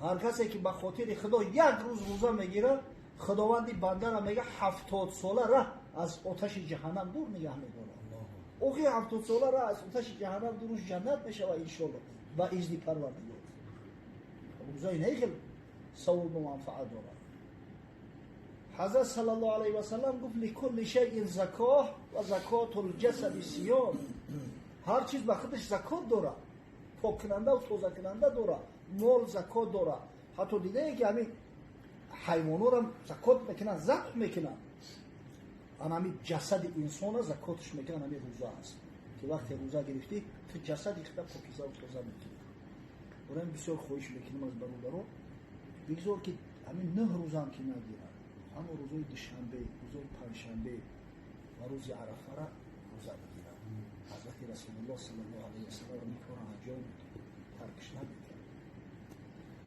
Ҳар касе ки ба хотири Худо як рӯз рӯза мегирад, Худованди бандара мега 70 сола раҳ аз оташи ҷаҳаннам дур нигаҳ медорад. Охи, 70 сола раҳ аз оташи ҷаҳаннам дуруш, ҷаннат мешава, иншолло, ба изни Парвардигор. Рӯзаи нехел савобу манфаат дорад. Ҳазрат саллаллоҳу алайҳи васаллам гуфт: لكل شيء زكاة وزكاة الجسد الصيام. Ҳар чиз ба худаш закот дорад, поккунанда тозакунанда дорад. Мол закот дорад. Ҳатто дидае, ки ҳамин ҳайвонорам закот мекунанд, забҳ мекунанд. Ана ҳамин ҷасади инсона закотш мекунанд, ҳамин рӯза аст, ки вақте рӯза гирифтӣ, ту ҷасади худа покизаву тоза мекунӣ. Барои бисёр хоҳиш мекунем аз бародаро, бигзор, ки ҳамин 9 рӯзам ки нагирад, аммо рӯзои душанбе, рӯзои панҷшанбе ва рӯзи Арафара рӯза бигирад. Ҳазрати Расулуллоҳ саллаллоҳу алайҳи васаллам ин корро анҷом таркш набуд.